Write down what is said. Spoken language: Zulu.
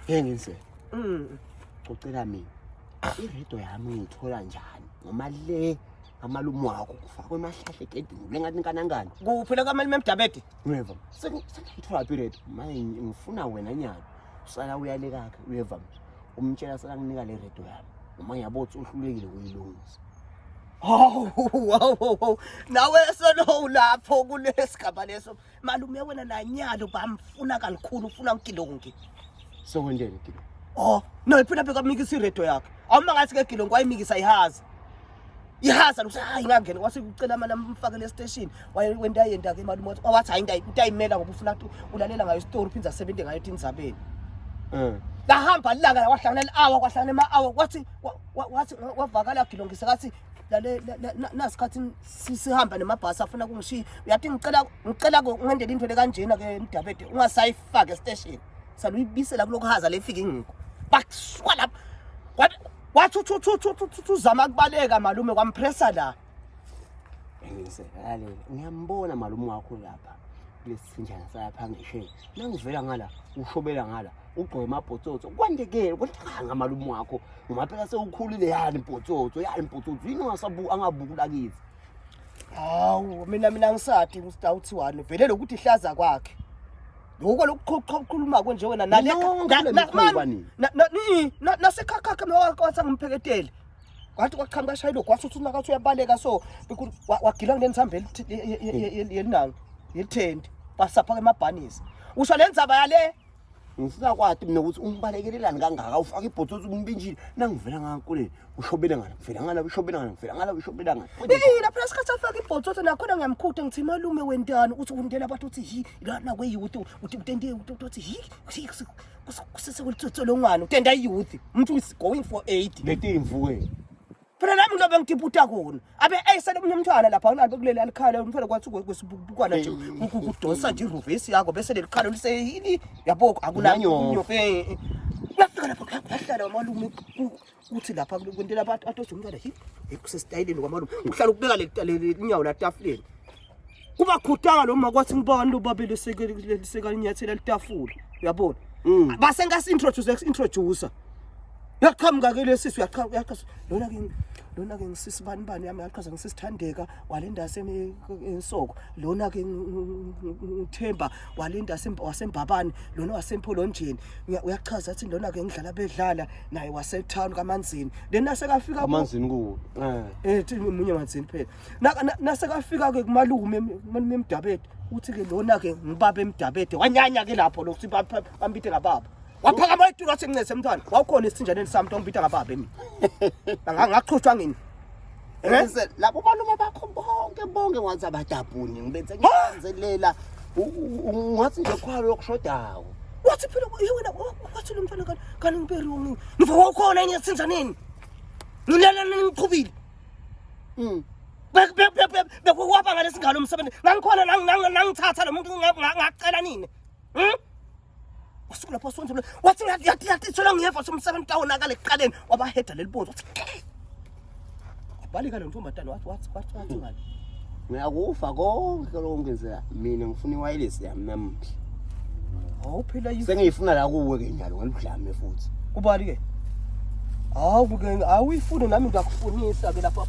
Hey nginse. Cocela mina. Iredo yami ngiyithola njani? Noma le amalume wakho kufakwe emahlahla egedini le ngathi nkanangani. Kuphi la kamalume Mdabede? Uyeva. Sengiyithola phi iredo? Manje ngifuna wena nyalo. Usala uyalekakhe uyeva. Umtshela sala nginika le redo yami. Noma ngiyabona ukuthi uhlulekile ukuyilungisa. Hawu, hawu, hawu. Nawe solo ulapho kulesigaba leso. Malume wena nanyalo bamfuna kalukhulu ufuna uGilongi. Sokwenteni Gilongi? Oh, no phela bekamikisa iredo yakhe. Awuma ngathi ke Gilongi wayimikisa ihaza. Ihaza lokuthi hayi ngangena kwase kucela amana amfakele estation. Wayewenda yenda ke malume wathi wathi hayi into utayimela ngoba ufuna ukuthi ulalela ngayo story uphinza asebenze ngayo tindzabeni. Lahamba ilanga kwahlangana li-hour kwahlangana ema-hour kwathi wathi wavakala Gilongi sekathi lale nasikhathi sihamba nemabhasi afuna kungishiya uyathi ngicela ngicela ngendela into le kanjena ke mdabede ungasayifaka estation saluyibisela kulokuhaza lefika ingikho bakusuka lapho wathi uthi uthi uthi uthi uzama kubaleka malume kwampressa la. Engise lalela ngiyambona malume wakho lapha kulesithinjana salapha ngishe nangivela ngala ushobela ngala ugqoke amabhotsotso kwandekele kwenzekani malume wakho ngoba phela sewukhulile yani bhotsotso yani bhotsotso yini ungasabu angabuki lakithi. Hawu mina ngisathi Mr uthiwani vele lokuthi ihlaza kwakhe lokho lokuqhuqhuma konje wena nale nasekhakhakha mina wathi angimpheketele kwathi kwaqhamuka shayilo kwathi uthi nakathi uyabaleka so wagila kunensambe yelinanga yelithenti basapha emabhanisi usho le ndzaba yale. Ngifuna kwati mina ukuthi ungibalekelelani kangaka ufaka ibhotsotsi umbinjile nangivela ngakuleni ushobele ngala ngivela ngala ushobele ngala ngivela ngala ushobele ngala. Eh lapha isikhathi afaka ibhotsotsi nakhona ngiyamkhutha ngithi malume wentani uthi undela abantu uthi hi lana kwe youth uthi utende uthi hi kusesekulitsotsolongwane utenda youth umuntu is going for 80. Letimvu ke. Phela nami ngilobe ngitiphuta kona. Abe eyisele omunye umntwana lapha unalo kuleli alikhala umntwana kwathi kwesibukwana nje kudonsa nje iruvesi yakho bese lelikhala liseyini yabo akunanyofe. Uyafika lapha kuyahlala malume uthi lapha kwentela abantu athi umntwana hi kusesitayileni kwamalume uhlala ukubeka leli inyawo la tafuleni. Kuba khutanga lo mama kwathi ngibani lo babele sekalinyathela litafula uyabona. Base ngasi introduce introducer. Uyaqhamuka ke lesisi uyaqhamuka uyaqhaza lona ke ngisisi bani bani yami uyaqhaza ngisisithandeka walinda sensoko lona ke ngithemba walinda wasembabane lona wasempholonjeni uyachaza athi lona ke ngidlala bedlala naye wasetown kaManzini lena sekafika Amanzini kuwo. Eh munye manzini phela nasekafika ke kumalume malume emdabede uthi ke lona ke ngibaba emdabede wanyanya ke lapho lokuthi bambite ngababa waphakama itulo wathi ncese mntwana wawukhona esithinjaneni sami ongibita ngababa mina ngaqhutshwa ngini. Bese labo malume bakho bonke bonke ngathi abadabhuni ngibenze ngiyanzelela ngathi nje khwalo yokushodayo. Wathi phela wena wathi lo mntwana kani kani ngiberi ngiva wawukhona yini esithinjaneni ngilala ngiqhubile. Bekuwabanga lesingalo umsebenzi ngangikhona nangithatha lo muntu ngacela nini. Wasuka lapho wasonza wathi yathi yathi thola ngiyeva somsebenzi tawonakala ekuqaleni wabaheda leli bonzo wathi wabaleka lo ntombazane wathi wathi wathi wathi ngani. Ngiyakufa konke lokho ngenzeka mina ngifuna iwireless yami namuhla. Hawu phela yi Sengiyifuna la kuwe ke nyalo ngaludlame futhi. Kubani ke? Hawu ke awuyifuni nami ngiyakufunisa ke lapha.